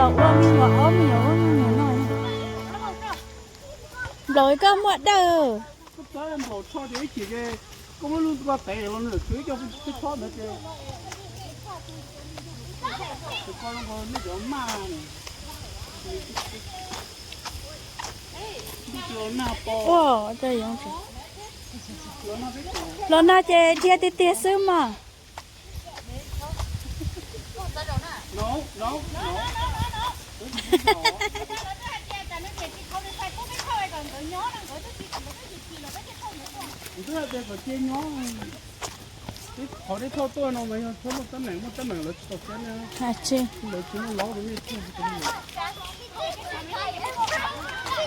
Ua me nyuam ob me nyuam ua me nyuam no. Nplaum koj muaj dawj. Koj muab lub ko tev los nws tsuav ib co peb tshob ntawd ces, ua, los nag ces dhia tiag tiag xwb mas.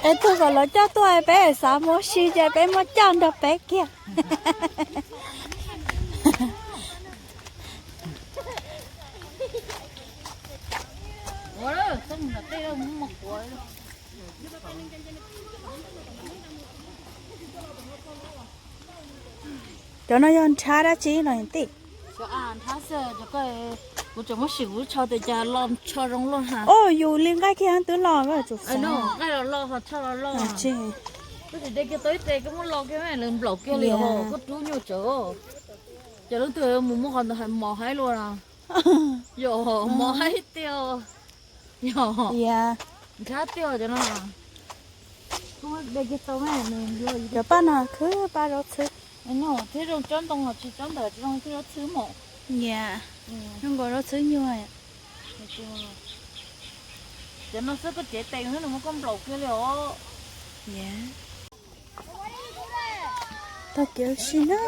Es tug kom lawv coj tuaj peb xav mus ua si ces peb muab coj nrog peb kiag. Cov no yog nrhab dab tsi no tij? Kuv tseem muab sim kuv tsho tias cas los tsho zoo luaj ha. Os, yus li nqaij kiag twb los. Nqaij los los ho tsho los los. Koj tsis de kiag tau ib tes koj muab los kiag lawv nplaum kiag li os, koj rub nyuj tsawv. Ces lub twg mus muab qhov ntawd hais mos haib luaj na. Yog mos haib tiag. Yog nrhab tiag cov no. Cov paj no khwb paj zaub txhwb. Thiab zoo tsob ntoo los tsis tsob ntawd tsis zoo thiab zaub txhwb mos. Zoo nkaus zaub txhwb nyuag. Cov no xwb koj cev tes xwb nws muab koj nplaum kiag li os. Tag kev ua si na.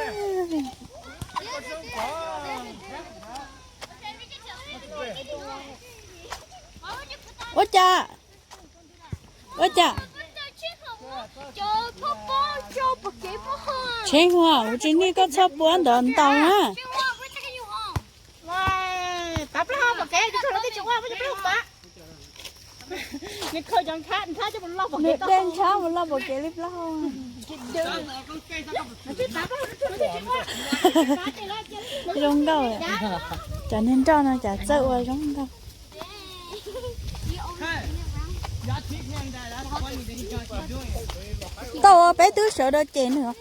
Ua cas? Ua cas? Tsheb Huas, kuv tsis nij koj txhob puab ntawd ntau na. Nws de nrhab mus loj pom kev li plaub hau. Zoo nkauj. Cov niag nroj no cas txawj ua zoo nkauj. Tau, peb twb sawv daws cem nws.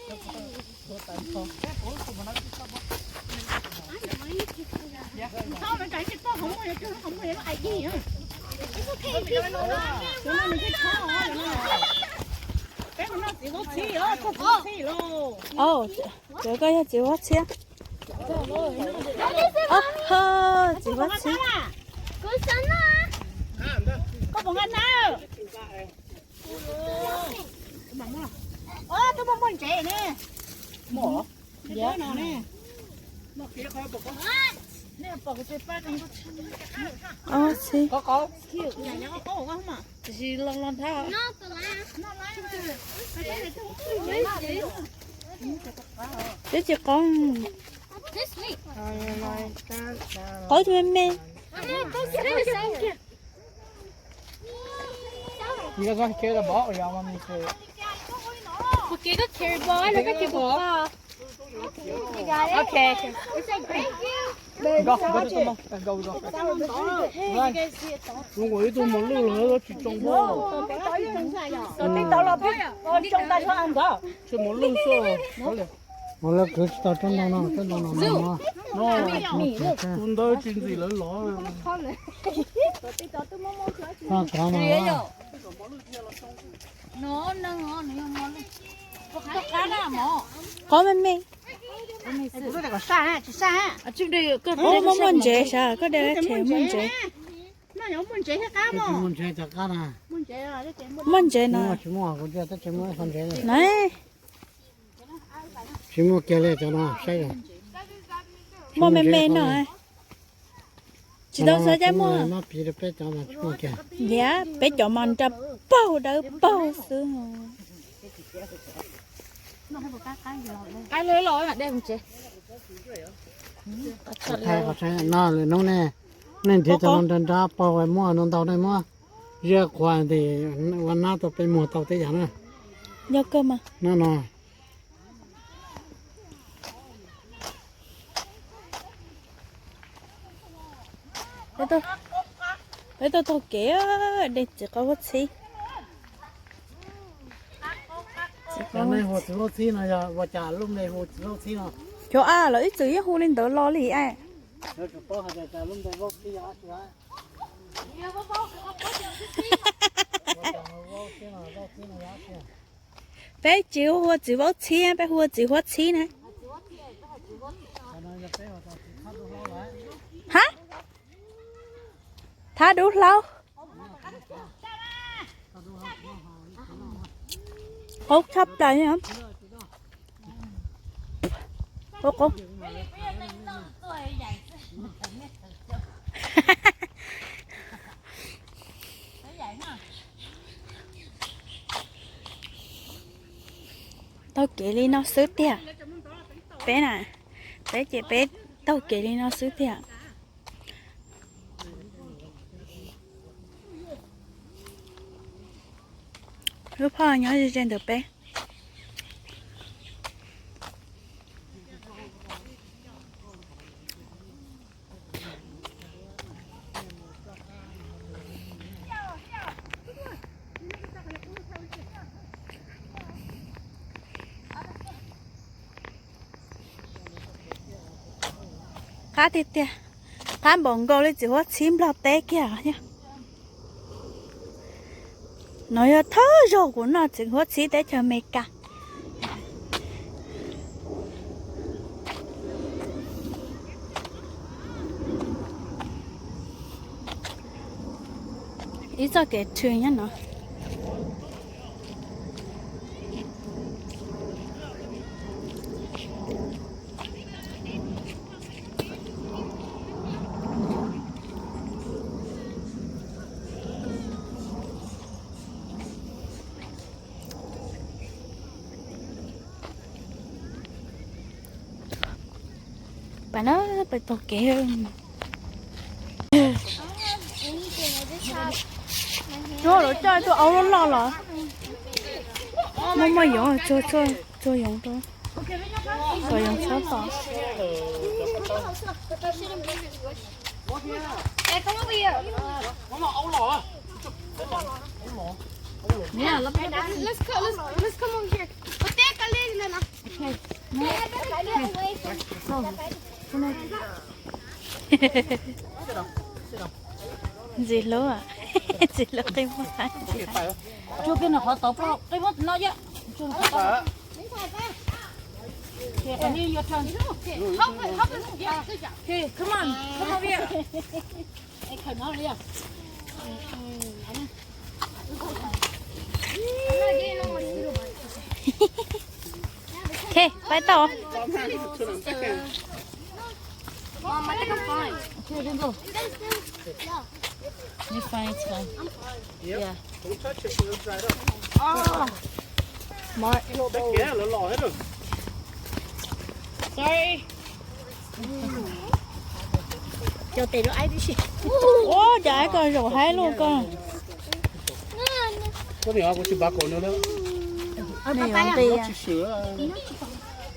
Cov koj yog txiv huab txhiab. Txiv huab txhiab. Twb tsis qab. Qab me me. Ib tug mos lwj los tsis tsoo. Mos lwj xwb. Ua lawv kwv tsis tau tsob ntoo no, tsob ntoo no no. Tus ntawd tsis ntxim lawv los. Qab me me. Muaj muaj ntsev sav, koj de lab tsev muaj ntsev. Muaj ntsev no. Tsis muaj kiag li cov no saib. Muaj me me no. Tsis tau xav caij muaj. Liam, peb cov mas nra paug dawb paug xwb. No lwm hnub nej, nej nrhiav cov no nra nra paug muaj no ntau nej muab ziab qhuav tes ua nab tau peb muag tau tej yam na. Yog kawg mas. No no. Peb tuaj taug kev de txiv qaub huab txhib. Txiv qaub huab txhib no yog ua cas lub npe hu txiv qaub huab txhib no? Cov a los ib txwm yeej hu li ntawd los li a. Peb tsis hu ua txiv vaub txhib, peb hu ua txiv huab txhib na. Hab, thab dub hlaub. Qaub tshaj plaws. Qaub, qaub. Taug kev li no xwb tiag. Peb na, peb ces peb taug kev li no xwb tiag. Lub phaj nyob ze ze ntawm peb. Qab tiag tiag, qab npaum nkaus li txiv huab txhib Nplog teb kiag. No yog thawj zaug kuv noj txiv huab txhib teb chaws Amelikas. Ib txoj kev rhw nyob no. Pais na, pais taug kev. Tuaj lawv coj tuaj aub loj loj los. Muaj muaj yoov, tsuag tsuag yoov rau, kom yoov txhob tom. Ntxim hlub, ntxim hlub qi muag. Tsuag kiag nws qhov tod, qi muag no yom. Ok, pais tau. Mom, I think I'm fine. Okay, then go. You're fine, it's fine. Yeah. Smart. Sorry. Cov tes lub aib tib si. Ua cas aib ko zaum haib luaj ko. Nws yuav nti.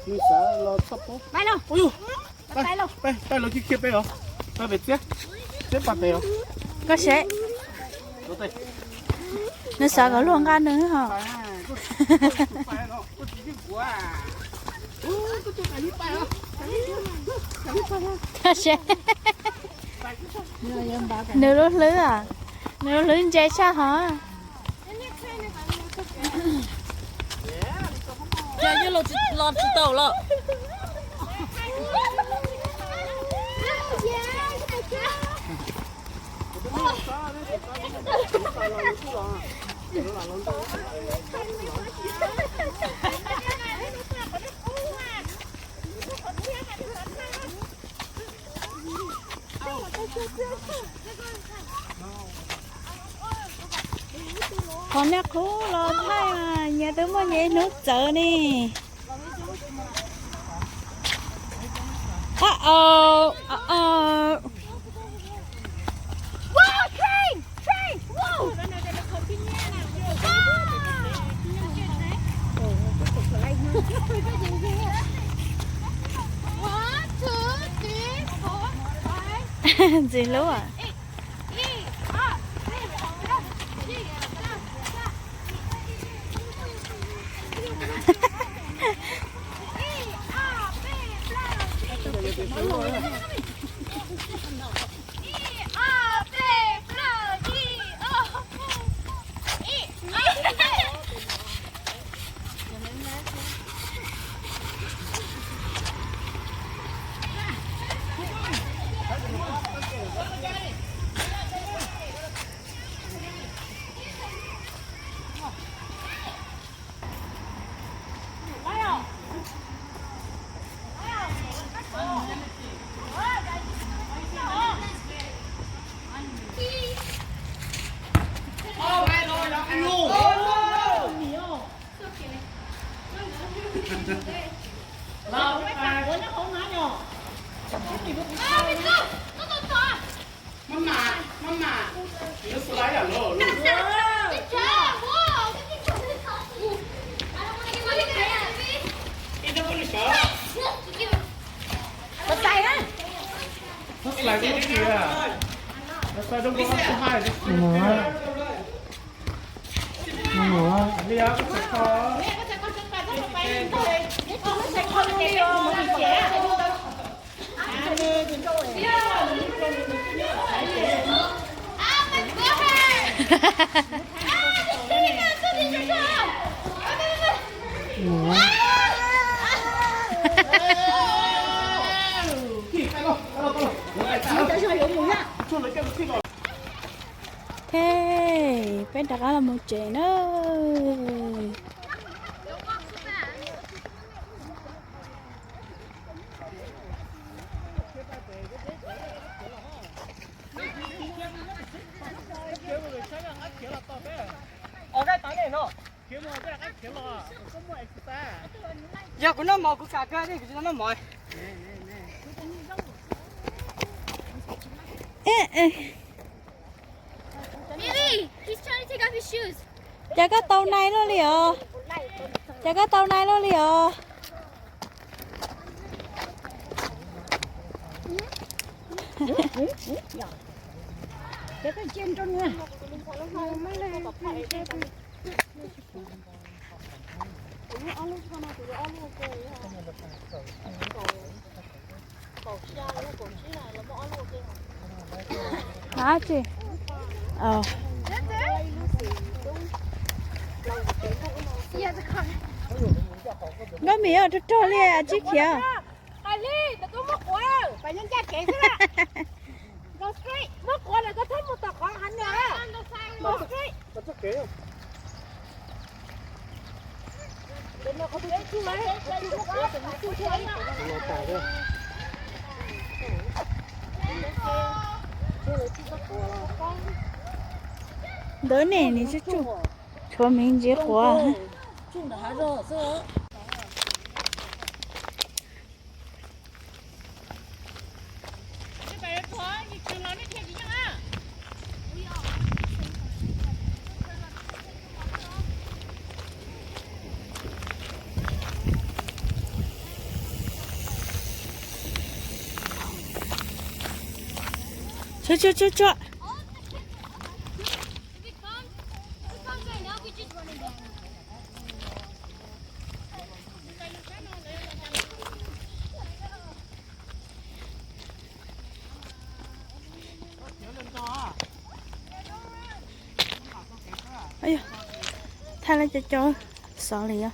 Nws xav los txhob paub. Pais, pais lawv kiag kiag peb os. Pais pem txiab, txiab pas pem os. Koj seb. Nws xav kom luag nqa nws os. Koj seb. Nws lub hlwb, nws lub hlwb ntse tshaj hov. Cas yeej los tsis tau los. Qhov niag qub los thaij mas nyias twb muaj nyias ib hnub txawv ne. Uh-oh, uh-oh. Whoa, train, train, whoa. One, two, three, four, five. Ntxim hlub. Ok, peb rov qab los mus tsev na. Yog kuv noj mov kuv kam kawg li, kuv tsis tau noj mov. Cas koj tau nai luaj li os? Cas koj tau nai luaj li os? Dab tsi? Nkauj Mim, rog rog li tsib khiav. Ntawd ne, nws tsuj tsuj, tshuav me ntsis quav. Tshuav, tshuav, tshuav, tshuav. Thaij lawv cov cov xov li os.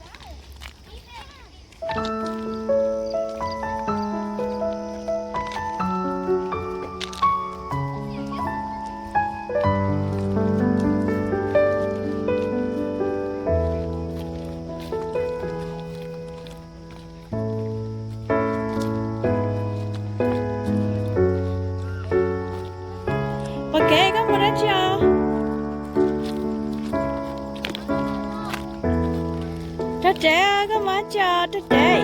Ua ke, koj mus dab tsi os? Rau tsev, koj mus dab tsi os? Rau tsev.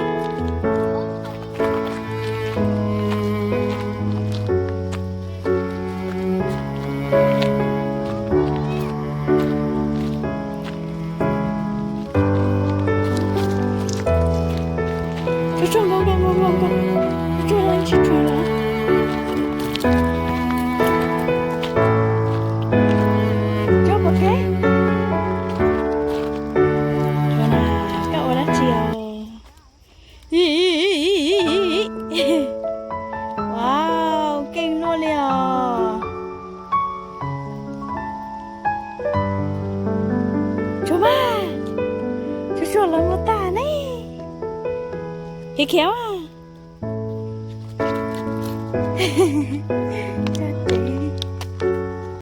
Tsuag tsuag, nkaus nkaus nkaus nkaus nkaus. Tsuag tsuag, tsis tsuag lawm. Cov pom kev. Koj ua dab tsi os? Wow, keej luaj li os. Tsuag mas, tsuag tsuag los mus tag ne. Khiav khiav mas.